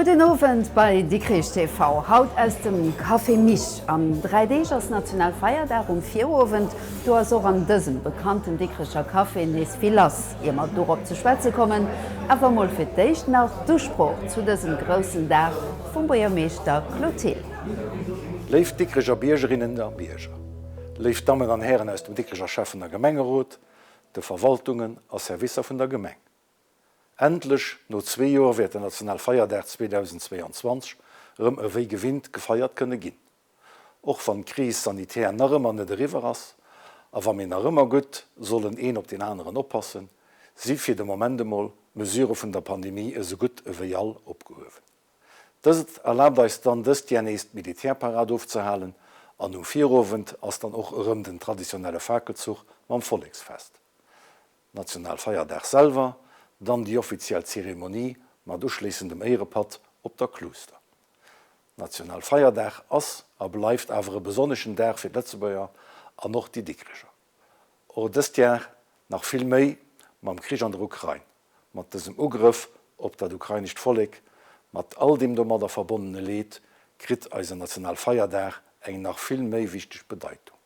Gudden Owend bei Dikrich TV, haut aus dem Café Mich. An 3 Deeg ass Nationalfeierdag, um Virowend do ass och an dësem bekannten Dikricher Café nees vill lass. Ier mer dorop ze schwätze kommen, awer mol fir d'éischt nach d'Usprooch zu dësem groussen Dag vum Buergermeeschter Claude Thill. Léif Dikricher Biergerinnen a Bierger, léif Dammen an Hären aus dem Dikricher Schäffen a Gemengerot, de Verwaltungen a Servicer vun der Gemeng. Endlech, no zwee Joer, wäert den Nationalfeierdag 2022 erëm ewéi gewinnt gefeiert kënne ginn. Och wann d'Crise sanitaire nach ëmmer net eriwwer ass a wa mir nach ëmmer gutt sollen een op deen aneren oppassen, si fir de Moment emol d'Mesurë vun der Pandemie esou gutt ewéi all opgehuewen. Dëst erlaabt eis dann dëst Jar nees d'Militärparad ofzehalen an um Virowend ass dann och erëm den traditionelle Fakelzuch mam Volleksfest. Nationalfeierdag selwer, dann déi offiziell Zeremonie mat uschléissendem Éierepatt op der Kluuster. Nationalfeierdag ass a bleift awer e besonneschen Dag fir d'Lëtzebuerger an och déi Dikreger. Och dëst Jar nach vill méi mam Krich an der Ukrain, mat dësem Ugrëff op dat ukrainescht Vollek, mat all deem domadder verbonnene Leed, kritt eisen Nationalfeierdag eng nach vill méi wichteg Bedeitung.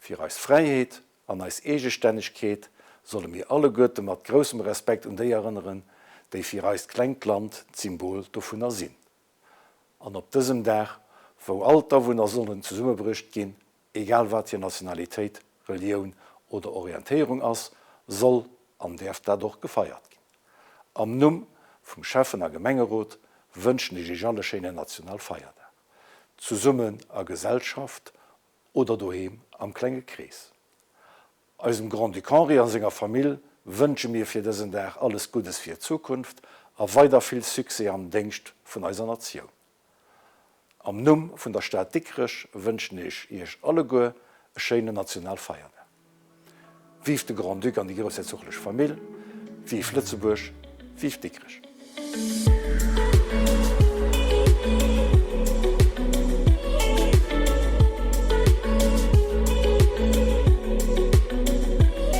Fir eis Fräiheet an eis Eegestännegkeet solle mir alleguerte mat groussem Respekt un déi erënneren, déi fir eist klengt Land d'Symbol dovunner sinn. An op dësem Dag, wou all d'Awunner sollen zesummebruecht ginn, egal wat hir Nationalitéit, Relioun oder Orientéierung ass, soll an däerf dat och gefeiert ginn. Am Numm vum Schäffen a Gemengerot wënschen ech Iech all e schéinen Nationalfeierdag, zesummen a Gesellschaft oder doheem am klenge Krees. Eisem Grand-Duc Henri a senger Famill wënsche mir fir dësen Dag alles Guddes fir d'Zukunft a weider vill Succès am Déngscht vun eiser Natioun. Am Numm vun der Stad Dikrech wënschen ech Iech alleguer e schéinen Nationalfeierdag. Vive de Grand-Duc an déi groussherzoglech Famill, vive Lëtzebuerg, vive Dikrech!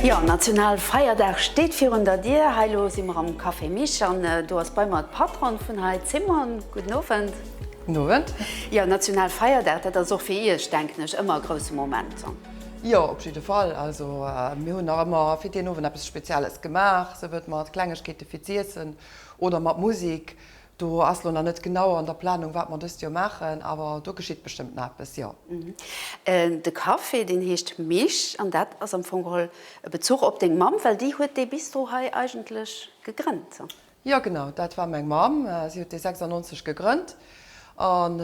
Jo, Nationalfeierdag steet virun der Dier. Hei elo si mer am Café Mich an do ass bei mer d'Patronne vun hei, d'Simone. Gudden Owend. Gudden Owend. Jo, Nationalfeierdag, dat ass och fir Iech, denken ech, ëmmer e grousse Moment. Jo, op jidde Fall. Also mir hunn nach ëmmer fir deen Owend eppes Spezielles gemaach, sou wëllt mat Klengegkeete fir z'iessen oder mat Musik. Do ass lo nach net genau an der Planung, wat mer dëst Joer maachen, awer do geschitt bestëmmt nach eppes, jo. De Café, deen heescht Mich an dat ass am Fong geholl e Bezuch op deng Mamm, well déi huet dee Bistro hei eigentlech gegrënnt. Jo genau, dat war meng Mamm. Si huet dee 96 gegrënnt an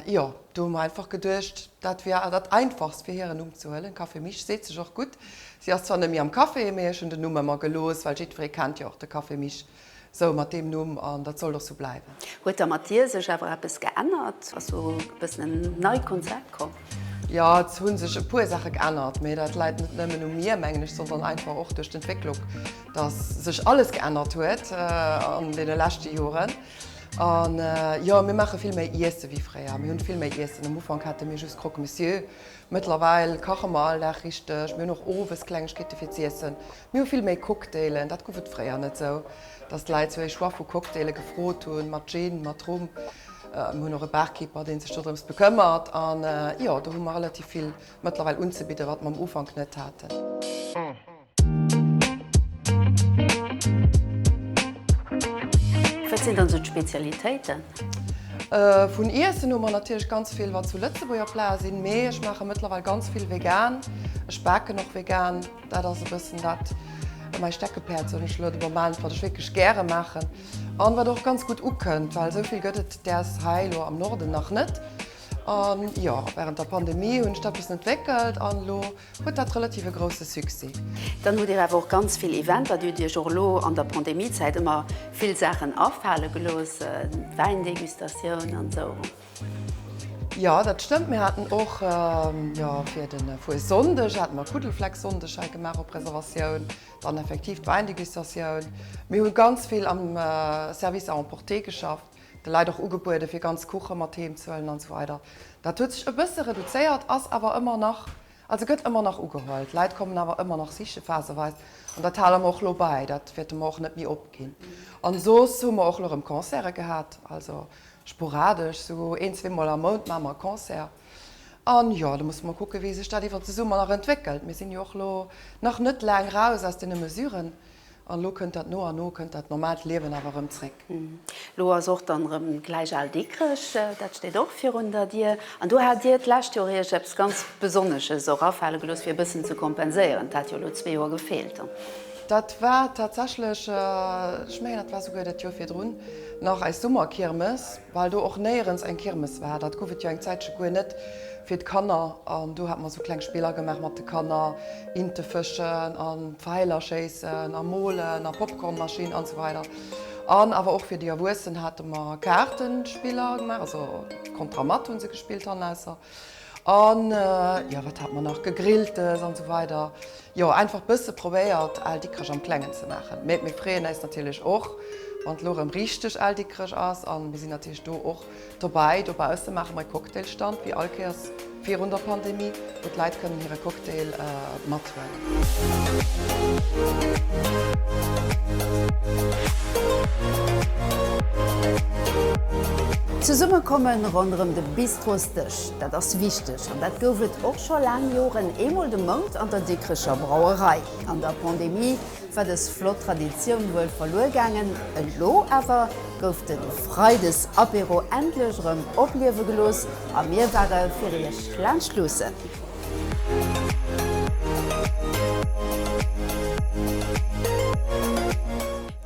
jo, do hu mer einfach geduecht, dat wier dat einfachst fir hiren Numm ze huelen. Café Mich seet sech och gutt. Si ass zwar net méi am Café, mee ech hunn den Numm ëmmer gelooss, well jiddweree kennt jo och de Café Mich sou mat deem Numm an dat sollt och sou bleiwen. Huet da mat dir sech awer eppes geännert? Ass do e bëssen en neit Konzept komm? Jo, et hu sech e puer Saache geännert, mee dat läit net nëmmen u mir, mengen ech, sondern einfach och duerch d'Entwécklung, dass sech alles geännert huet an deene leschte Joren. An jo, mir maache vill méi Iesse wéi fréier. Mir hunn vill méi Iessen. Am Ufank hate mir just Croque Monsieur. Mëttlerweil kache mer all Dag richteg. Mir hunn och owes Klengegkeete fir z'iessen. Mir hu vill méi Cocktailen. Dat gouf et fréier net esou, dass d'Leit sou ee Choix vu Cocktaile gefrot hunn, mat Gin, mat Rum. Mir hunn och e Barkeeper, dee sech dodrëms bekëmmert. An jo, do hu mer relativ vill mëttlerweil unzebidden, wat mer am Ufank net haten. Wat sinn dann esou d'Spezialitéiten? Vun Iessen hu mer natierlech ganz vill, wat zu Lëtzebuerger Plate sinn, mee ech maache mëttlerweil ganz vill vegan. Ech baken och vegan. Dat ass e bëssen dat mäi Steckepäerd, soen ech elo de Moment, wat ech wierklech gäre maachen an wat och ganz gutt ukënnt, well esou vill gëtt et däers hei elo am Norden nach net. An jo, wärend der Pandemie hunn ech dat bëssen entwéckelt an elo huet dat relativ e grousse Succès. Dann hutt Dir awer och ganz vill Eventer. Dir hutt Iech och elo an der Pandemiezäit ëmmer vill Saachen afale gelooss, Wäindegustatioun an esou. Jo, dat stëmmt. Mir haten och, jo, fir de Fuessonndeg hate mer Kuddelflecksonndeg hei gemaach op Reservatioun, dann effektiv d'Wäindegustatioun. Mir hu ganz vill am Service à emporter geschafft, de Leit och ugebuede fir ganz Kuche mat heem ze huelen an esou weider. Dat huet sech e bësse reduzéiert, ass awer ëmmer nach. Also gëtt ëmmer nach ugeholl. D'Leit kommen awer ëmmer nach siche phaseweis. An dat hale mer och elo bäi. Dat wäerte mer och net méi opginn. An soss hu mer och elo erëm Concerte gehat. Also sporadesch, sou een, zweemol am Mount maache mer e Concert. An jo, da musse mer kucken, wéi sech dat iwwert de Summer nach entwéckelt. Mir sinn jo och elo nach net laang raus aus deene Mesuren. An elo kënnt dat no an no, kënnt dat normaalt Liewen awer erëm zréck. Elo ass och dann erëm gläich Al Dikrech, dat steet och virun der Dier. An do hat Dir d'lescht Joer Iech eppes ganz Besonnesches och afale gelooss, fir e bëssen ze kompenséieren. Dat hat jo elo zwee Joer gefeelt. Dat war tatsächlech, ech mengen, dat war souguer dat Joer virdrun, nach eis Summerkirmes, well do och néierens eng Kirmes war. Dat gouf et jo eng Zäitche guer net fir d'Kanner. An do hate mer esou kleng Spiller gemaach mat de Kanner, Inte fëschen a Pfäiler schéissen a molen a Popcornmaschinn an esou weider. An awer och fir déi Erwuessen hate mer Kaartenspiller gemaach, also Kontramat hu se gespillt hannausser. An jo, wat hate mer nach, Gegrilltes an esou weider. Jo, einfach bësse probéiert Al Dikrech am Klengen ze maachen. Mee mir freeën äis natierlech och, wann et elo erëm richteg Al Dikrech ass. An mir sinn natierlech do och dobäi. Dobausse maache mer e Cocktailstand, wéi all Kéiers virun der Pandemie, wou d'Leit kënnen hire Cocktail mathuelen. Zesummekomme ronderëm de Bistrosdësch, dat ass wichteg an dat gouf et och scho laang Joren eemol de Mount an der Dikrecher Brauerei. An der Pandemie war dës flott Traditioun wuel verluer gaangen, elo awer gouf de Freidesapéro endlech erëm opliewe gelooss a mir ware fir iech laanscht luussen.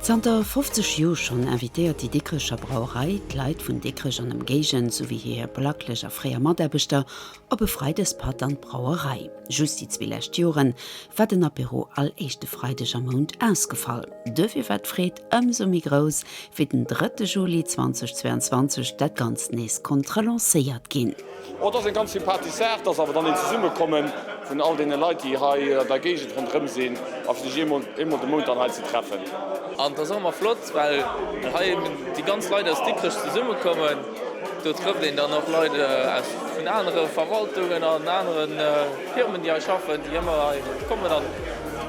Zanter 50 Joer schonn invitéiert déi Dikrecher Brauerei d'Leit vun Dikrech an Ëmgéigend, souwéi hir blacklech a fréier Mataarbechter, op e Freidespatt an d'Brauerei. Just déi zwee lescht Joren war den Apéro all éischte Freideg am Mount ausgefall. Duerfir war d'Freed ëmsou méi grouss, wéi den drëtte Juli 2022 dat Ganzt nees konnt relancéiert ginn. Oh, et ass eng ganz sympathesch Saach. Et ass awer dann een Zesummekomme vun all deene Leit, déi hei an der Géigend ronderëm sinn, a fir sech eemol, eemol de Mount dann hei ze treffen. An et ass och ëmmer flott, well hei déi ganz Leit aus Dikrech zesummekommen. Do trëfft een dann och Leit aus vun anere Verwaltungen an anere Firmen, déi hei schaffen, déi ëmmer hei kommen.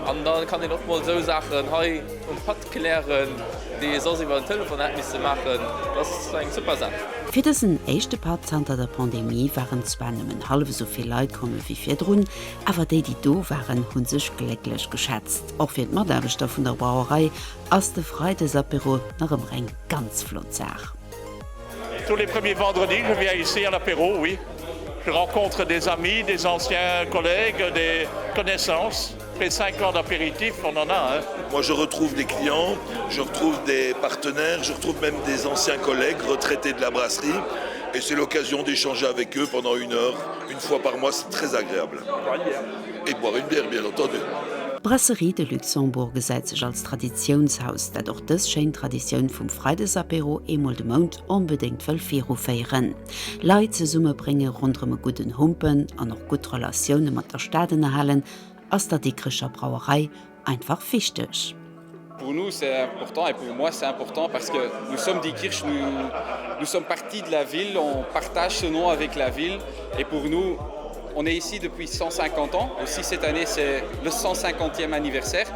An da kann een och mol esou Saachen hei um Patt klären, déi ee soss iwwer den Telefon hätt misse maachen. Dat ass eng super Saach. Fir dësen éischte Patt zanter der Pandemie waren zwar nëmmen hallef esou vill Leit komme wéi virdrun, awer déi, déi do waren, hu sech glécklech geschätzt. Och fir d'Mataarbechter vun der Brauerei ass de Freidesapéro nach ëmmer eng ganz flott Saach. Tous les premiers vendredis, je viens ici à l'apéro, oui. Je rencontre des amis, des anciens collègues, des connaissances. Après 5 ans d'apéritif, on en a. Hein. Moi, je retrouve des clients, je retrouve des partenaires, je retrouve même des anciens collègues retraités de la brasserie. Et c'est l'occasion d'échanger avec eux pendant une heure, une fois par mois, c'est très agréable. Et boire une bière, bien entendu. D'Brasserie de Luxembourg gesäit sech als Traditiounshaus, dat och dës schéin Traditioun vum Freidesapéro eemol de Mount onbedéngt wëll viruféieren. Leit zesummebrénge ronderëm e gudden Humpen an och gutt Relatioune mat der Stad ënnerhalen, ass der Dikrecher Brauerei einfach wichteg. Pour nous c'est important et pour moi c'est important parce que nous sommes Diekirch, nous, nous sommes partie de la ville, on partage ce nom avec la ville et pour nous on est ici depuis 150 ans aussi cette année c'est le 150e anniversaire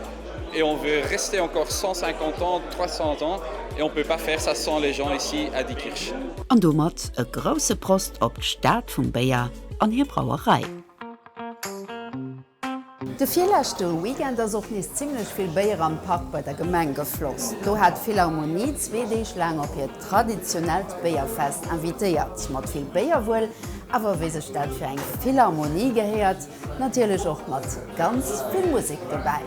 et on veut rester encore 150 ans, 300 ans et on peut pas faire ça sans les gens ici à Diekirch. An domat e grousse Prost op d'Stad vum Béier an hir Brauerei. De virleschte Weekend ass och nees zimmlech vill Béier am Park bei der Gemeng gefloss. Do hat d'Philharmonie zwee Deeg laang op hiert traditionellt Béierfest invitéiert. Mat vill Béier wuel, awer wéi sech dat fir eng Philharmonie gehéiert, natierlech och mat ganz vill Musek dobäi.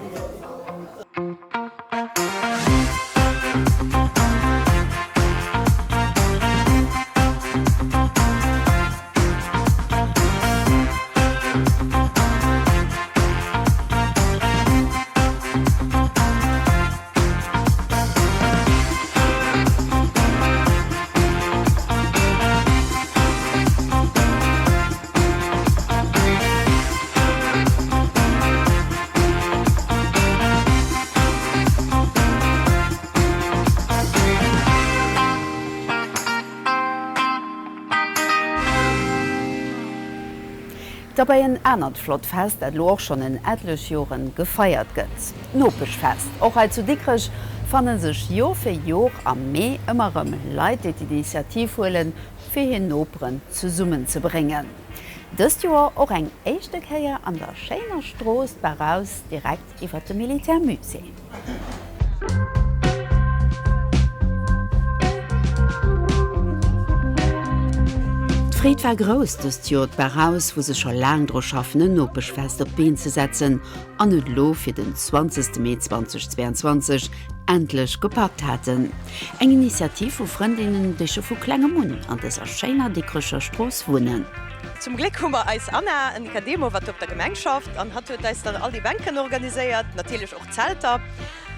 Da bei en anert flott Fest, dat elo och schonn en etlech Joren gefeiert gëtt, d'Nopeschfest. Och hei zu Dikrech fanne sech Jor fir Jor am Mee ëmmer erëm Leit, déi d'Initiativ huelen, fir hir Noperen zesummen ze bréngen. Dëst Joer och eng éischte Kéier an der schéiner Strooss d'Barhaus direkt iwwer de Militärmusée. D'Freed war grouss dëst Joer d'Barhaus, wou se scho laang dru schaffen en Nopeschfest op d'Been ze setzen an et elo fir den 20 Mee 2022 endlech gepackt haten. Eng Initiativ vu Frëndinnen, déi scho vu klengem un an dëser schéiner Dikrecher Strooss wunnen. Zum Gléck hu mer eis Anna, en Nicademo, wat op der Gemeng schafft, an hatt huet eis dann all déi Bänken organiséiert, natierlech och Zelter.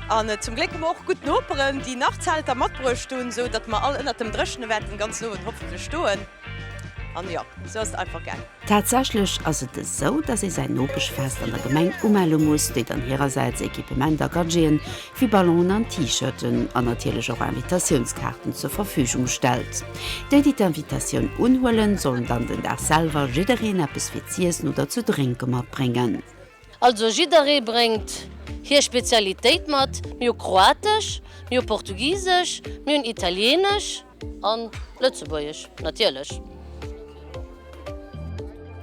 An zum Gléck hu mer och gutt Noperen, déi nach Zelter matbruecht hunn, sou datt mer all ënnert dem Dréchene wäerten den ganzen Owend hoffentlech stoen. An jo, sou ass et einfach gaang. Tatsächlech ass et esou, datt ee säin Nopeschfest an der Gemeng umelle muss, déi dann hirersäits Equipement a Gadgeten wéi Ballonen an T-Shirten an natierlech och Invitatiounskaarten zur Verfügung stellt. Déi, déi d'Invitatioun unhuelen, sollen dann den Dag selwer jiddereen eppes fir z'iessen oder ze drénke matbréngen. Also jidderee bréngt hir Spezialitéit mat. Mir hu Kroatesch, mir hu Portugisesch, mir hunn Italienesch an Lëtzebuergesch natierlech.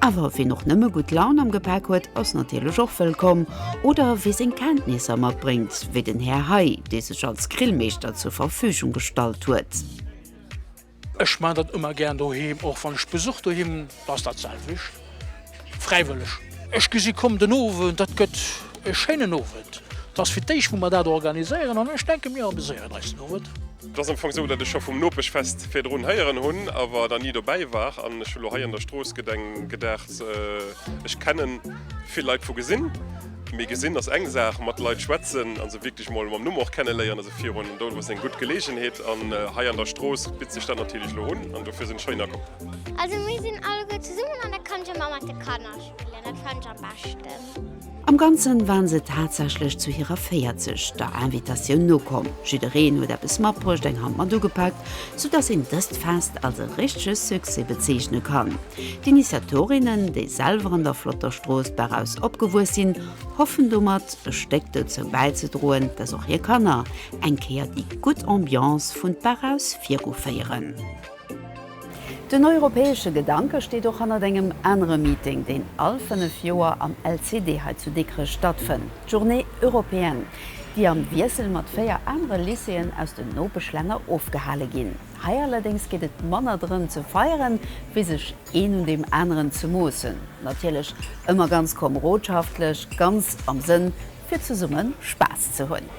Awer ween och nëmme gutt Laun am Gepäck huet, ass natierlech och wëllkomm. Oder wee seng Kenntnisser matbréngt, wéi den Här hei, dee sech als Grillmeeschter zur Verfügung gestallt huet. Ech maan dat ëmmer gär doheem, och wann ech Besuch doheem hunn, da ass dat selwecht, fräiwëlleg. Ech gesi komm den Owend, dat gëtt e schéinen Owend. Et ass fir d'éischt wou mer dat organiséieren an ech denke mir ameséieren eis den Owend. Et ass am Fong esou, datt ech scho vum Nopeschfest virdrun héieren hunn, awer dann ni dobäi war. An ech hu lo hei an der Strooss gedacht, ech kenne vill Leit vu gesinn, mee gesinn ass eng Saach, mat Leit schwätzen a se wierklech mol mam Numm och kenneléieren ass e virun. An do ass eng gutt Geleegenheet an hei an der Strooss bitt sech dat natierlech elo un an dofir sinn ech heihinner komm. Also mir sinn alleguer zesummen an da kann ech ëmmer mat de Kanner spillen, dat fannen ech am beschten. Am Ganzen waren se tatsächlech zu hirer 40. Der Invitatioun nokomm. Jiddereen huet eppes matbruecht, eng Hand mat ugepaakt, sou dass een dëst Fest als e richtege Succès bezeechne kann. D'Initiatorinnen, déi selwer an der flotter Strooss Barraus opgewuess sinn, hoffen domat e Stéck dozou bäizedroen, dass och hir Kanner eng Kéier déi gutt Ambiance vun Barraus viruféieren. Den europäesche Gedanke steet och hannert engem anere Meeting, deen all 5 Joer am LCD hei zu Dikrech stattfënnt, d'Journée européenne, déi am Wiessel mat 4 anere Lycéeën aus den Nopeschlänner ofgehale ginn. Hei allerdéngs geet et manner drëm ze feieren, wéi sech een un deem aneren ze moossen. Natierlech ëmmer ganz komerodschaftlech, ganz am Sënn fir zesumme Spaass ze hunn.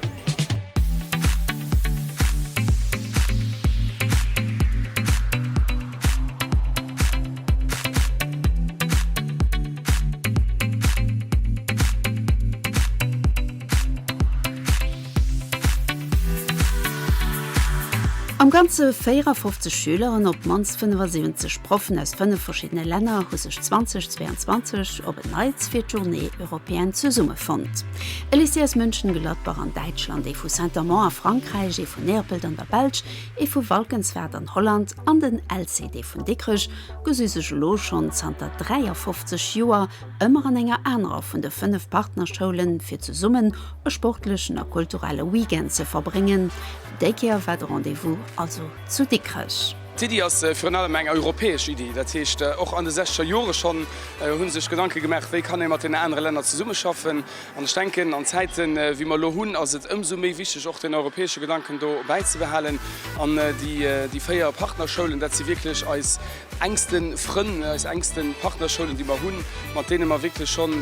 Am Ganze 54 Schüler an op d'mannst 75 Proffen aus 5 verschiddene Länner hu sech 2022 op en Neits fir d'Journée européenne zesummefonnt. E Lycée aus Mönchengladbach an Däitschland, ee vu Saint-Amand a Frankräich, ee vun Neerpelt an der Belsch, ee vu Valkenswaard an Holland an den LCD vun Dikrech gesi sech elo schonn zanter 53 Joer ëmmer an enger anerer vun de 5 Partnerschoulen, fir zesummen e sportlechen a kulturelle Weekend ze verbréngen. Déi Kéier war de Rendez-vous also zu Dikrech. D'Iddi ass virun allem eng europäesch Iddi. Dat heescht, och an de sechzeger Jore schonn hu sech Gedanke gemaach, wéi kann ee mat deenen anere Länner zesummeschaffen. An ech denken, an Zäiten, wéi mer elo hunn, ass et ëmsou méi wichteg, och den europäesche Gedanken do bäizebehalen. An déi 4 Partnerschoulen, dat si wierklech eis enkste Frënn, eis enkste Partnerschoulen, déi mer hunn, mat deene mer wierklech schonn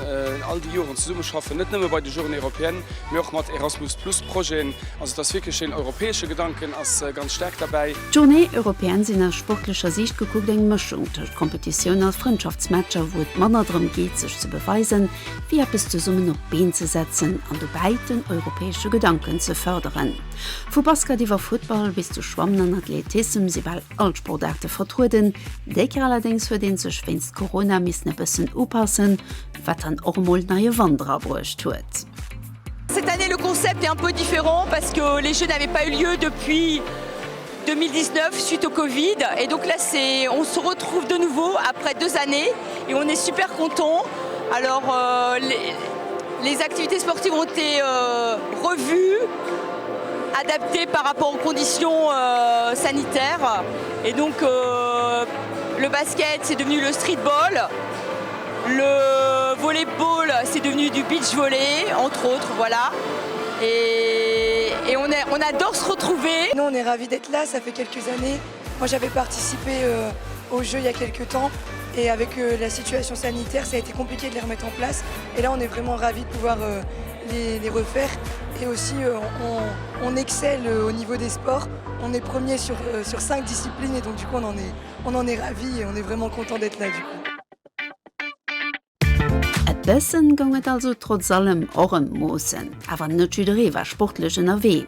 all déi Joren zesummeschaffen, net nëmme bei de Journées européennes, mee och mat Erasmus Plus Projeten. Also et ass wierklech deen europäesche Gedanken ass ganz staark derbäi. D'Journées européennes sinn aus sportlecher Siicht gekuckt eng Mëschung tëscht Kompetitioun a Frëndschaftsmatcher, wou et manner drëm geet, sech ze beweisen, wéi eppes zesummen op d'Been ze setzen an dobäi den europäesche Gedanken ze fërderen. Vu Basket iwwer Futtball bis zu Schwammen an Athletissem si bal all d'Sportaarte vertrueden. Déi Kéier allerdéngs huet ee sech wéinst Corona missen e bëssen upassen, wat dann och emol neie Wand erabruecht huet. Cette année le concept est un peu différent parce que les jeux n'avaient pas eu lieu depuis. 2019 suite au Covid et donc là c'est on se retrouve de nouveau après deux années et on est super content. Alors euh, les, les activités sportives ont été euh, revues, adaptées par rapport aux conditions euh, sanitaires et donc euh, le basket c'est devenu le streetball. Le volleyball c'est devenu du beach volley entre autres voilà et, et on, est, on adore se retrouver. Nous on est ravis d'être là, ça fait quelques années. Moi j'avais participé euh, au jeu il y a quelques temps et avec euh, la situation sanitaire ça a été compliqué de les remettre en place et là on est vraiment ravis de pouvoir euh, les, les refaire et aussi euh, on, on excelle euh, au niveau des sports. On est premier sur, euh, sur cinq disciplines et donc du coup on en est, on en est ravis et on est vraiment content d'être là du coup. E bëssen goung et also trotz allem och ëm d'Moossen. Awer net jidderee war sportlech ënnerwee.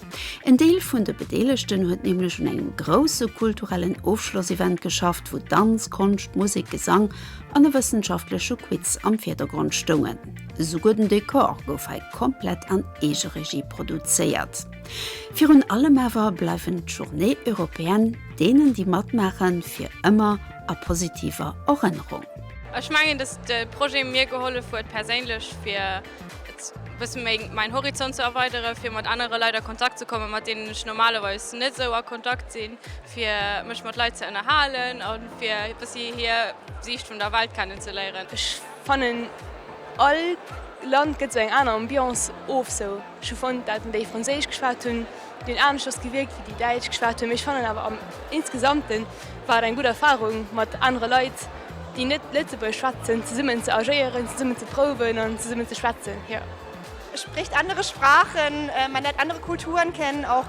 En Deel vun de Bedeelegten huet nämlech un engem grousse kulturellen Ofschlossevent geschafft, wou Danz, Konscht, Musek, Gesang an e wëssenschaftleche Quiz am Virdergrond stoungen. Esouguer den Dekor gouf hei komplett an Eegeregie produzéiert. Virun allem awer bleiwen d'Journées Européennes deenen, déi matmaachen, fir ëmmer a positiver Erënnerung. Ech mengen, dass de Projet mir gehollef huet perséinlech, fir e bësse méi mäin Horizont ze erweideren, fir mat anere Leit a Kontakt ze kommen, mat deenen ech normalerweis net esou a Kontakt sinn, fir mech mat Leit ze ënnerhalen a fir e bëssi hir Siicht vun der Welt kennenzeléieren. Ech fannen all Land gëtt sou eng aner Ambiance of sou. Ech hu fonnt dat déi franséisch geschwat hunn, déi hunn aneschters gewierkt wéi déi däitsch geschwat hunn, mee ech fannen awer am insgesamten war et eng gutt Erfarung mat anere Leit déi net Lëtzebuergesch schwätzen zesummen ze agéieren, zesummen ze prouwen an zesummen ze schwätzen, jo. Spricht andere Sprachen, man lernt andere Kulturen kennen, auch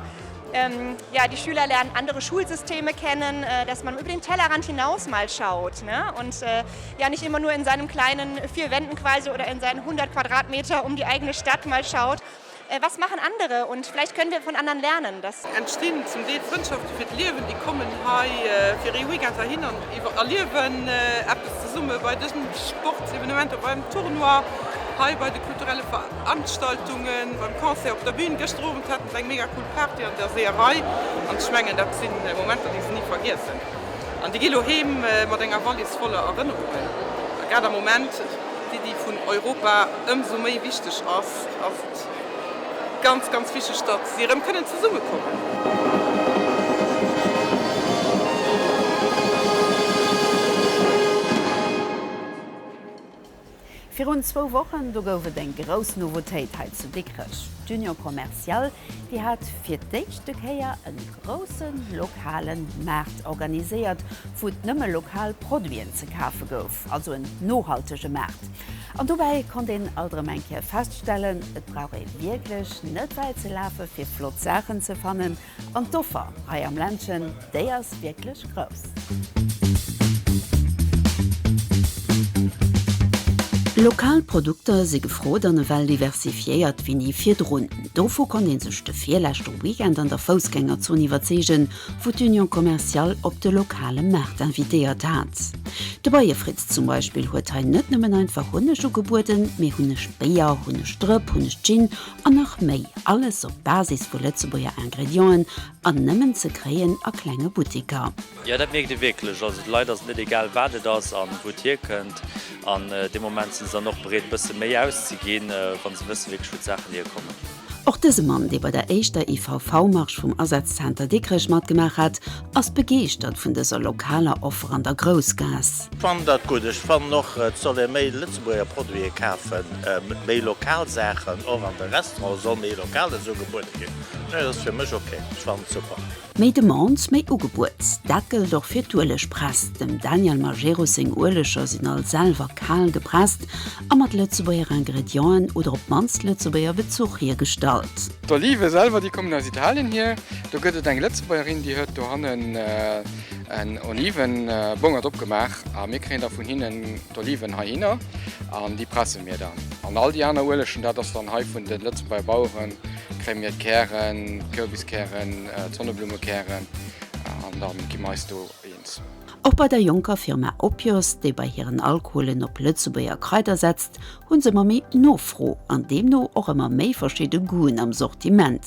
ja die Schüler lernen andere Schulsysteme kennen, dass man über den Tellerrand hinaus mal schaut ne und ja nicht immer nur in seinem kleinen vier Wänden quasi oder in seinen 100 Quadratmeter um die eigene Stadt mal schaut. Was machen andere und vielleicht können wir von anderen lernen. Das Entstinn zum Deel Frëndschafte fir d'Liewen, déi kommen hei fir ee Weekend heihin an erliewen eppes zesumme bei dësen Sportsevenementer, beim Tournoi, hei bei de kulturelle Veranstaltungen, beim Concert op der Bühn. Gëschter Owend haten se eng mega cool Party an der Seeërei an ech mengen dat si Momenter, déi se ni vergiessen an déi gi lo heem mat enger Wallis voller Erënnerungen. A grad am Moment d'Iddi vun Europa ëmsou méi wichteg ass, ass et ganz, ganz wichteg, datt si erëm kënnen zesummekommen. Virun zwou Wochen, do gouf et eng grouss Nouveautéit hei zu Dikrech. D'Union Commerciale, déi hat fir d'éischte Kéier e grousse lokale Maart organiséiert, wou et nëmme lokal Produiten ze kafe gouf, also en nohaltege Maart. An dobäi konnt een alt erëm eng Kéier feststellen, et brauch ee wierklech net wäit ze lafe fir flott Saachen ze fannen. An d'Offer hei am Ländchen, déi ass wierklech grouss. Lokal Produkter si gefrot an ewell diversifiéiert wéi ni virdrun. Dovu konnt ee sech de virleschte Weekend an der Foussgängerzon iwwerzeegen, wou d'Union Commerciale op de lokale Maart invitéiert hat. De Beiefritz zum Beispill huet hei net nëmmen einfach Hunneg ugebueden, mee Hunneg-Béier, Hunneg-Drëpp, Hunneg-Gin An nach méi, alles op Basis vu Lëtzebuerger Ingredienten an nëmmen ze kréien a klenge Buttiker. Jo, dat mierkt ee wierklech. Also de Leit ass et net egal, wat et ass an wou et hierkënnt. An dee Moment si se dann och bereet, e bësse méi auszeginn, wa se wësse wierklech, wou d'Saachen hierkommen. Och dëse Mann, dee bei der éischter IVV-Marsch vum Asazzenter Dikrech matgemaach hat, ass begeeschtert vun dëser lokaler Offer an der Groussgaass. Fannen dat gutt. Ech fannen och et soll ee méi Lëtzebuerger Produite kafen, méi lokal Saachen, och an de Restaurante soll méi Lokales ugebuede ginn. Nee, dat ass fir mech ok, ech fannen et super. Méi Demande, méi Ugebuet. Dat gëllt och fir d'Uelegpress. Dem Daniel Majerus seng Ueleger sinn all selwer kal gepresst a mat Lëtzebuerger Ingredienten oder op d'mannst Lëtzebuerger Bezuch hiergestallt. D'Olive selwer, déi kommen aus Italien hier. Do gëtt et eng Lëtzebuergerin, déi huet dohannen en Olivenbongert opgemaach a mir kréien da vun hinnen d'Oliven heihinner an déi presse mir dann. An all déi aner Uelegen, dat ass dann hei vun de Lëtzebuerger Baueren, kréie mir d'Kären, d'Kürbiskären, d'Sonneblummekären an da gi mer eis do eens. Och bei der jonker Firma Opyos, déi bei hiren Alkoholen op Lëtzebuerger Kraider setzt, hu se ëmmer méi Nofro an deemno och ëmmer méi verschidde Goûten am Sortiment.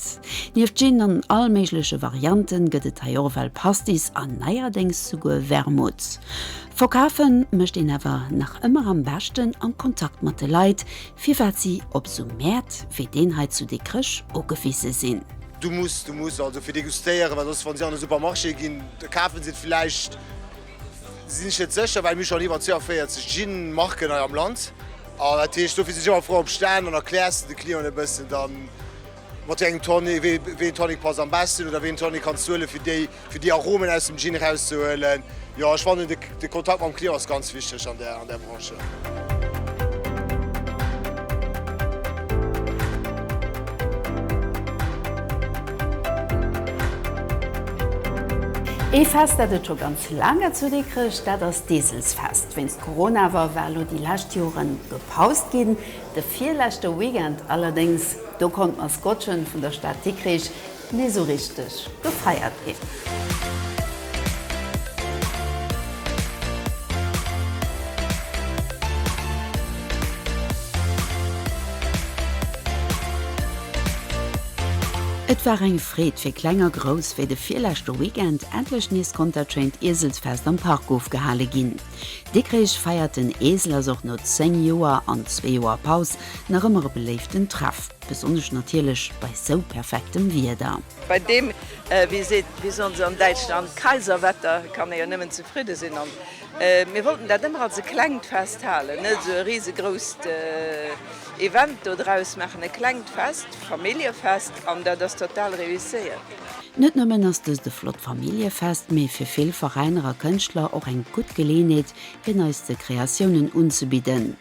Nieft Gin an all méigleche Varianten gëtt et hei och ewell Pastis an neierdéngs souguer Wermut. Verkafe mécht een awer nach ëmmer am beschten am Kontakt mat de Leit, firwat si op esou Mäert wéi deen hei zu Dikrech ugewise sinn. Du muss, du muss also fir degustéieren, well soss wann si an de Supermarché ginn, da kafen se et villäicht, sinn ech net sécher, well mir hu schonn iwwer 42 Gin Marken hei am Land. An dat heescht, dofir sinn ech ëmmer frou op Stänn an erkläers de de Clienten e bëssen dann mat wéi engem Tonic, wéi wéi een Tonic passt am beschten oder wéi een Tonic kanns du huelen, fir déi fir déi Aromen aus dem Gin erauszehuelen. Jo, ech fannen de de Kontakt mam Client ass ganz wichteg an där an där Branche. Ee Fest, dat et scho ganz laang gëtt zu Dikrech, dat ass d'Eeselsfest. Wéinst Corona awer war elo déi lescht Joren gepaust ginn. De virleschte Weekend allerdéngs, do konnt d'Maskottchen vun der Stad Dikrich nees esou richteg gefeiert ginn. Et war eng Freed fir Kleng a Grouss, wéi de virleschte Weekend endlech nees konnt dat schéint Ieselsfest am Park ofgehale ginn. Dikrich feiert den Esel ass och no 10 Joer an zwee Joer Paus nach ëmmer e beléiften Treff. Besonnesch natierlech bei sou perfektem Wieder. Bei deem, wéi seet, wéi soen se an Däitschland, Kaiserwetter, kann ee jo nëmmen zefridde sinn. An mir wollten dat ëmmer als e klengt Fest halen, net esou e risegrousst Event do draus maachen, e klengt Fest, Familljefest, an dat ass total réusséiert. Net nëmmen ass dëst e flott Familljefest, mee fir vill Veräiner a Kënschtler och eng gutt Geleeënheet, hir neiste Kreatiounen unzebidden.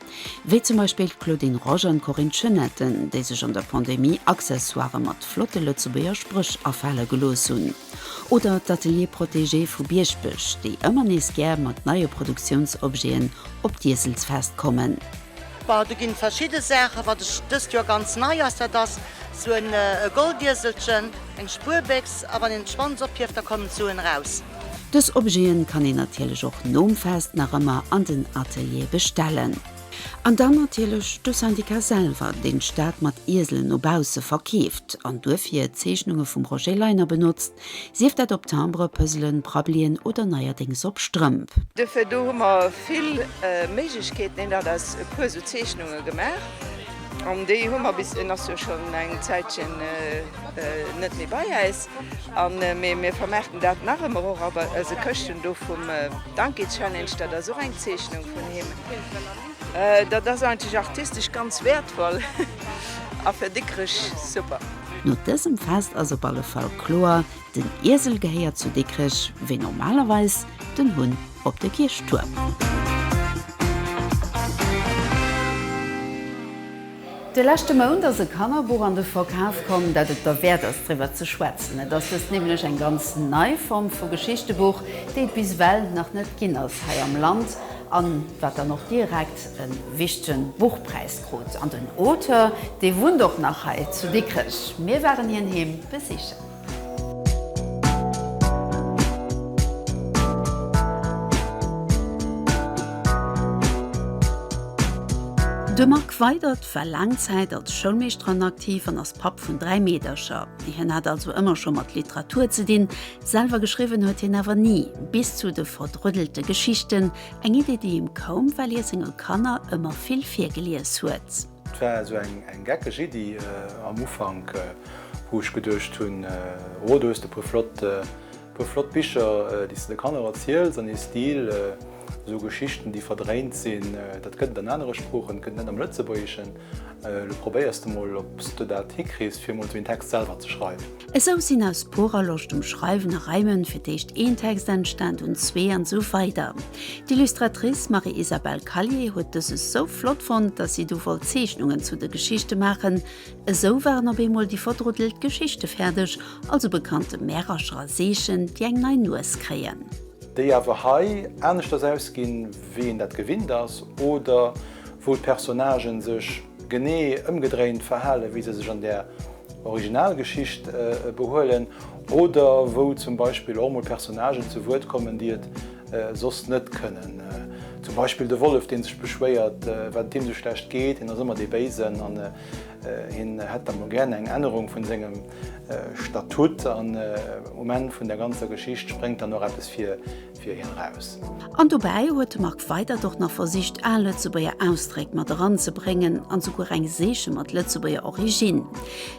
Wéi zum Beispill d'Claudine Rosch an d'Corinne Chenette, déi sech an der Pandemie Accessoirë mat flotte Lëtzebuerger Spréch afale gelooss hunn. Oder d'Ateliers Protégés vu Bieschbech, déi ëmmer nees gär mat neie Produktiounsobjeten op d'Ieselsfest kommen. Bon, do ginn verschidde Saachen. Wat ech dëst Joer ganz nei ass, dat ass sou en Goldieselchen, eng Spuerbéchs, a wann een d'Schwanz ophieft, da kommen d'Suen eraus. Dës Objeten kann een natierlech och nom Fest nach ëmmer an den Ateliere bestellen. An dann natierlech de Syndicat selwer, deen d'Stad mat Ieselen no bausse verkeeft an duerfir Zeechnunge vum Roger Leiner benotzt, sief dat op Timbre, Puzzelen, Prabbelien oder neierdéngs op Strëmp. Duerfir do hu mer vill Méiglechkeeten. Hien hat eis e puer esou Zeechnunge gemaach an déi hu mer bis, en ass jo schonn eng Zäitchen net méi bei äis, an mee mir vermaarten dat nach ëmmer och a eise Këschten do vum Donkey Challenge, dat ass och eng Zeechnung vun him. Dat ass eigentlech artistesch ganz wäertvoll a fir Dikrech super. No dësem Fest ass op alle Fall kloer, Den Iesel gehéiert zu Dikrech, wéi normalerweis den Hunn op de Kierchtuerm. De leschte Mount ass e Kannerbuch an de Verkaf komm, dat et derwäert ass driwwer ze schwätzen. Et ass dëst nämlech eng ganz nei Form vu Geschichtebuch, déi et bis ewell nach net ginn ass hei am Land an wat dann och direkt e wichtege Buchpräis krut. An den Auteur, dee wunnt och nach hei zu Dikrech. Mir waren hien heem besichen. De Marc Weydert war laang Zäit als Schoulmeeschter an aktiv an ass Papp vun 3 Meedercher. Hien hat also ëmmer scho mat Literatur ze dinn, selwer geschriwwen huet hien awer ni, bis zu de verdruddelte Geschichten, eng Idee déi him koum, well hie senge Kanner ëmmer vill virgelies huet. Et war esou eng geckeg Iddi am Ufank, wou ech geduecht hunn, oh do hues de e puer flott, puer flott Bicher, déi s de de Kanner erziels an ee Stil, esou Geschichten, déi verdréint sinn, dat gëtt et an anere Sproochen, et gëtt et net am Lëtzebuergeschen. Elo probéiers de mol, ob s de dat hikriss, fir mol esou een Text selwer ze schreiwen. Esou sinn aus purer Loscht um Schreiwen a Reimen fir d'éischt een Text entstan, dunn zwee an esou weider. D'Illustratrice Marie-Isabelle Callier huet dës esou flott fonnt, dass si du wollt Zeechnungen zu de Geschichte maachen. Esou waren op eemol déi verdruddelt Geschichte fäerdeg, also bekannte Märercher a Seechen, déi eng nei Nues kréien. Déi awer hei aneschters ausginn, wéi een dat gewinnt ass, oder wou d'Personnagen sech genee ëmgedréint verhalen, wéi se sech an där Originalgeschicht behuelen, oder wou zum Beispill och mol Personnagen zu Wuert kommen, déi et. soss net kënnen. Zum Beispill de Wollef, dee sech beschwéiert, wat et him sou schlecht geet. Hien ass ëmmer dee Béisen an hien hätt da mol gären eng Ännerung vun sengem Statut. An um Enn vun der ganzer Geschicht spréngt dann och eppes fir fir hien eraus. An dobäi huet de Marc Weydert och nach versicht al Lëtzebuerger Ausdréck mat eranzebréngen an souguer eng Seeche mat Lëtzebuerger Origine.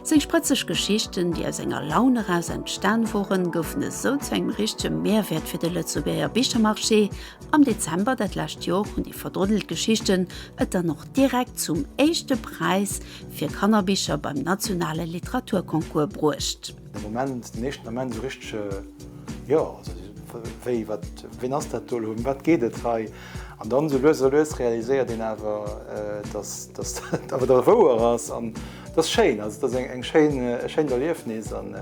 Seng sprëtzeg Geschichten, déi aus enger Laun eraus entstan woren, goufen esou zu engem richtege Mehrwäert fir de Lëtzebuerger Bichermarché. Am Dezember dat lescht Jor hunn déi verdruddelt Geschichten et dann och direkt zum éischte Präis fir Kannerbicher beim nationale Literaturconcours bruecht. De Moment, den éischten Ament esou richteg, jo, also wéi, wat, ween ass dat do elo, ëm wat geet et hei? An dann esou lues a lues realiséiert een awer, dass dass dat awer da wouer ass an et ass schéin, also et ass eng schéin, e schéint Erliefnis an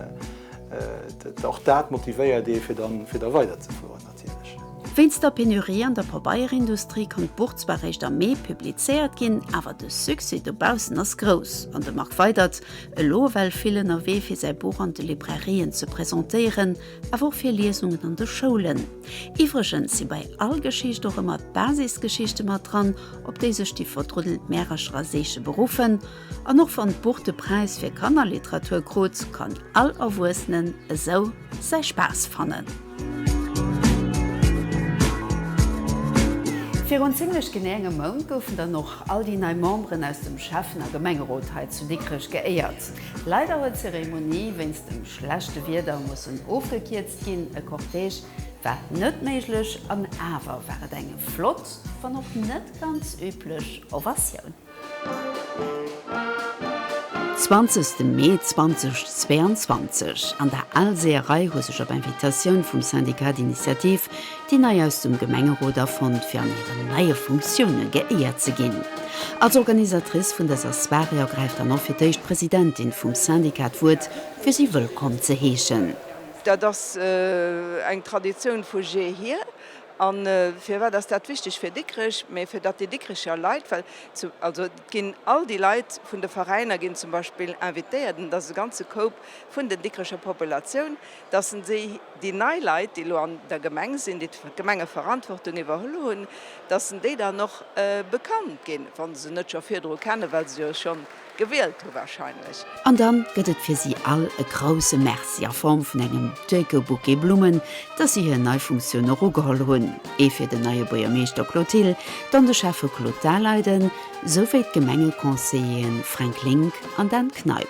och dat motivéiert ee fir dann, fir da weiderzefueren natierlech. Wéinst der Penurie an der Pabeierindustrie konnt d'Buch zwar réischt am Mee publizéiert ginn, awer de Succès dobaussen ass grouss an de Marc Weydert Elo ewell vill ënnerwee fir säi Buch an de Librairien ze presentéieren, awer och fir Liesungen an de Schoulen. Iwwregens si bei all Geschicht och ëmmer d'Basisgeschichte mat dran, op déi sech déi verdruddelt Märercher a Seeche beruffen. An och wann d'Buch de Präis fir Kannerliteratur krut, kann all Erwuessenen esou säi Spaass fannen. Virun zimlech genee engem Mount goufen dann och all déi nei Memberen aus dem Schäffen a Gemengerot hei zu Dikrech geéiert. Leider huet d'Zeremonie wéinst dem schlechte Wieder mussen ofgekierzt ginn, e Cortège war net méiglech an awer war et eng flott, wann och net ganz üblech Ovatioun. 20 Mee 2022, An der Al Seeërei hu sech op Invitatioun vum Syndicat d'Initiative déi Nei aus dem Gemengerot afonnt, fir an hiren neie Funktioune geéiert ze ginn. Als Organisatrice vun dëser Soirée ergräift dann och fir d'éischt d'Presidentin vum Syndicat d'Wuert, fir si wëllkomm ze heeschen. Dat ass eng Traditioun vu jeehier. A firwat ass dat wichteg fir Dikrech? Mä fir datt déi Dikrecher Leit, well zu, also et ginn all déi Leit vun de Veräiner ginn zum Beispill invitéiert, an et ass e ganze Koup vun den Dikrecher Populatioun, datt se déi nei Leit, déi elo an der Gemeng sinn, déi d'Gemengeverantwortung iwwerholl hunn, datt se déi dann och bekannt ginn, wa se se net scho virdru kennen, well se jo schonn gewielt hu wahrscheinlech. An dann gëtt et fir si all e grousse Merci a Form vun engem décke Bouquet Blummen, dass si hir nei Funktioun och ugeholl hunn. Ee fir den neie Buergermeeschter Claude Thill, dann de Schäffe Claude Daleiden, sou wéi d'Gemengeconseilleren Fränk Link an Dan Kneip.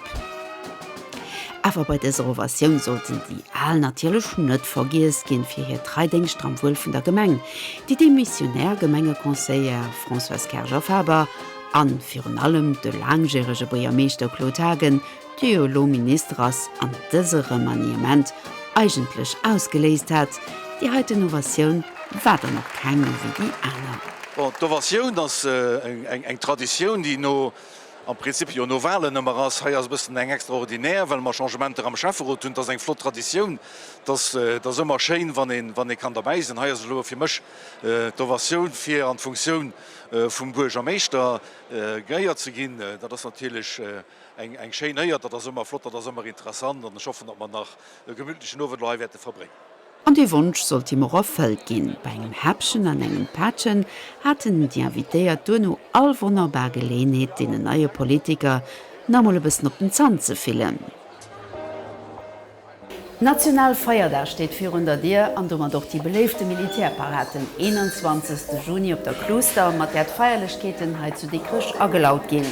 Awer bei dëser Ovatioun sollten déi Al natierlech net vergiess ginn, fir hir trei Déngschter am Wuel vun der Gemeng, déi demissionär Gemengeconseillère Françoise Kerger-Faber, An virun allem de laangjärege Buergermeeschter Claude Haagen, dee jo elo Minister ass an dëse Remaniement eigentlech ausgeléist hat. Déi heiten Ovatioun war dann och keng wéi déi aner. Bon, d'Ovatioun ass eng Traditioun, déi no, am Prinzip jo no Wahlen ëmmer ass. Hei ass e bëssen eng extraordinär, well mer Changementer am Schäfferot hunn. Et ass eng flott Traditioun. Et ass ëmmer schéin, wann ee kann derbäi sinn. Hei ass elo fir mech d'Ovatioun fir an d'Funktioun vum Buergermeeschter geéiert ze ginn, dat ass natierlech eng schéin Éier. Dat ass ëmmer flott, dat ass ëmmer interessant an ech hoffen, datt mer nach e gemütlechen Owend elo hei wäerte verbréngen. An dee Wonsch sollt him och erfëllt ginn. Bei engem Häppchen an engem Pättchen haten déi Invitéiert duerno all wonnerbar Geleeënheet, deenen neie Politiker nach emol e bëssen op den Zant ze fillen. National Feierdag steet virun der Dier an domat och déi beléifte Militärparad den 21 Juni op der Kluuster, mat där d'Feierlechkeeten hei zu Dikrech agelaut ginn.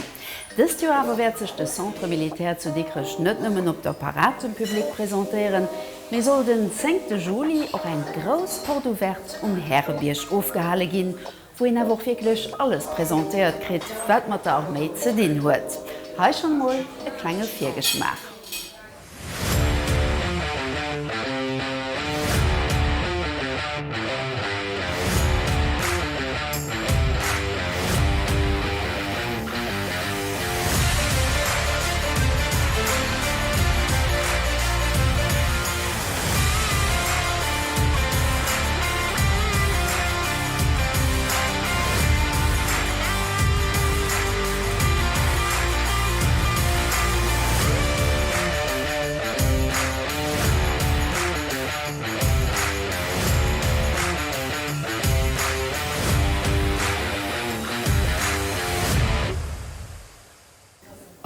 Dëst Joer awer wäert sech de Centre Militaire zu Dikrech net nëmmen op der Parad dem Public presentéieren, mee soll den 10 Juli och eng grouss Porte ouverte um Härebierg ofgehale ginn, wou een awer och wierklech alles presentéiert kritt, wat mat der Arméi ze dinn huet. Hei schonn emol e klenge Virgeschmaach.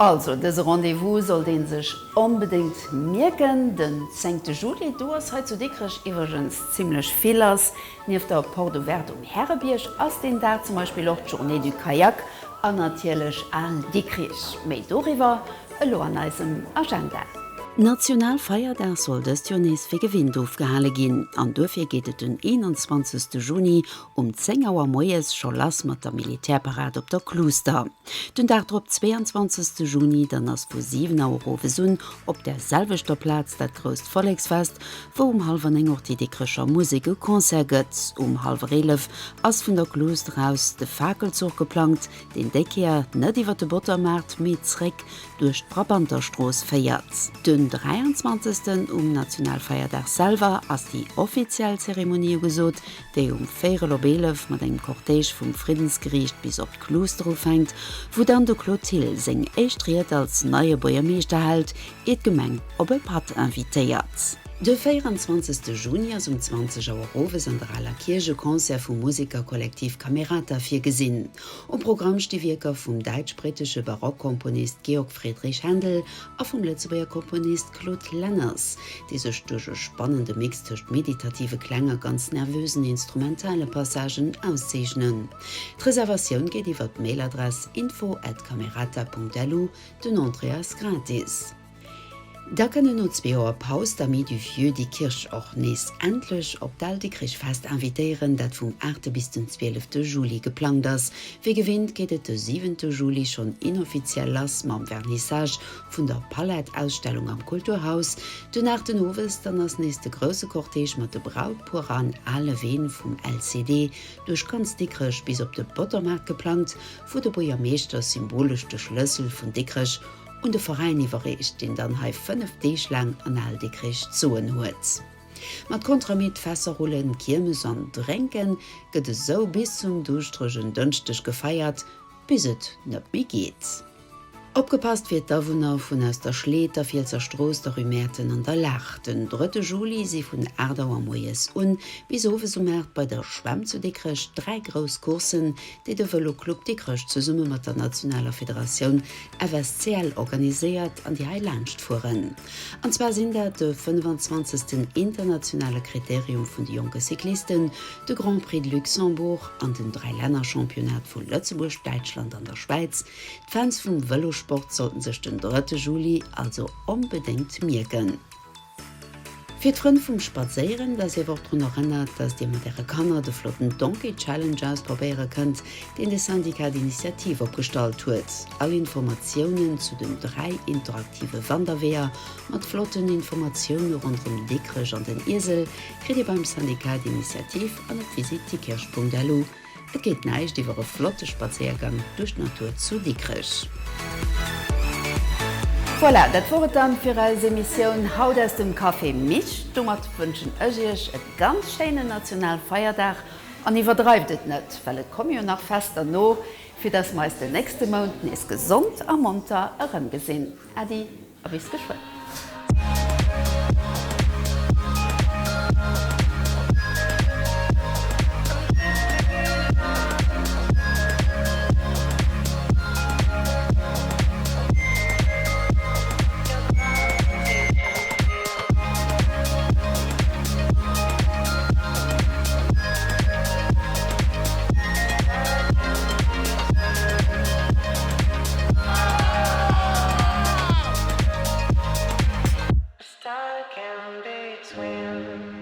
Also, dëse Rendez-vous sollt ee sech onbedéngt mierken. Den zéngte Juli, do ass hei zu Dikrech iwwregens zimmlech vill lass. Nieft der Porte Ouverte um Härebierg ass deen Dag zum Beispill och d'Journée du Kayak an natierlech Al Dikrich. Méi doriwwer elo an eisem Agenda. Nationalfeierdag soll dëst Joer nees wéi gewinnt ofgehale ginn an duerfir geet et den 21. Juni um 10 Auer moies scho lass mat der Militärparad op der Kluuster. Den Dag drop, 22. Juni, dann ass vu 7 Auer owes un op där selwechter Plaz dat grousst Volleksfest, wou um hallwer 9 och déi Dikrecher Musek e Concert gëtt. Um hallwer 11 ass vun der Kluuster aus de Fakelzuch geplangt, deen déi Kéier net iwwer de Bottermaart, mee zréck duerch d'Brabanterstrooss féiert. Den 23. Um Nationalfeierdag selwer ass déi offiziell Zeremonie ugesot, déi um véierel op 11 mat engem Cortège vum Friddensgeriicht bis op d'Kluuster ufänkt, wou dann de Claude Thill seng éischt Ried als neie Buergermeeschter hält, ier d'Gemeng op e Patt invitéiert. De 24. Juni ass um 20 Auer owes an der Aler Kierch e Concert vum Musekerkollektiv Camerata virgesinn. Um Programm sti Wierker vum däitsch-brittesche Barockkomponist Georg Friedrich Händel a vum Lëtzebuerger Komponist Claude Lenners, déi sech duerch e spannende Mix tëscht meditative Kläng a ganz nervösen instrumentale Passagen auszeechnen. D'Reservatioun geet iwwer d'Mailadress info@camerata.lu, den Entrée ass gratis. Da kënnen no zwee Joer Paus d'Amis du Vieux Diekirch och nees endlech op d'Al Dikrich-Fest invitéieren, dat vum aachte bis den zwielefte Juli geplangt ass. Wéi gewinnt geet et de siwente Juli schonn inoffiziell lass mam Vernissage vun der Palette-Ausstellung am Kulturhaus. Den aachten owes dann ass nees de grousse Cortège mat de Brautpuer an ale Ween vum LCD duerch ganz Dikrech bis op de Bottermaart geplangt, wou de Buergermeeschter symbolesch de Schlëssel vun Dikrech un de Veräin iwwerreecht, deen dann hei 5 Deeg laang an Al Dikrich d'Soen huet. Mat Kontramitt, Fässer rullen, Kiermes an Drénken gëtt esou bis zum duuschteregen Dënschdeg gefeiert, bis et net méi geet. Opgepasst fir d'Awunner vun aus der Schleed, der Fielsser Strooss, der Rue Mäerten an der Laach. Den drëtte Juli si vun 8 Auer moies un bis owes um 8 bei der Schwämm zu Dikrech 3 grouss Courssen, déi de Vëlo Club Dikrech zesumme mat der nationaler Federatioun FSCL organiséiert an déi hei laanscht fueren. An zwar sinn dat de 25. Internationale Kriterium vun de jonke Cyclisten, de Grand Prix de Luxembourg an den Dräilännerchampionnat vu Lëtzebuerg, Däitschland an der Schwäiz. D'Fans vum Vëlosport sollten sech den drëtte Juli also onbedéngt mierken. Fir d'Frënn vum Spadséieren, da sief och drun erënnert, dass dir mat äre Kanner de flotten Donkey Challenge ausprobéiere kënnt, deen de Syndicat d'Initiative opgestallt huet. All Informatiounen zu den 3 interaktive Wanderweeër mat flotten Informatioune ronderëm Dikrech an den Iesel kritt dir beim Syndicat d'Initiative an op visitedikerch.lu. Et geet näischt iwwer e flotte Spadséiergang duerch d'Natur zu Dikrech. Voilà, dat wor et dann fir eis Emissioun haut aus dem Café Mich. Domat wënschen ech iech e ganz schéinen Nationalfeierdag an iwwerdreift et net, well et komme jo nach Fester no, fir dass mer eis den nächste Mount nees gesond a monter erëmgesinn. Äddi. A bis geschwënn. Stuck in between.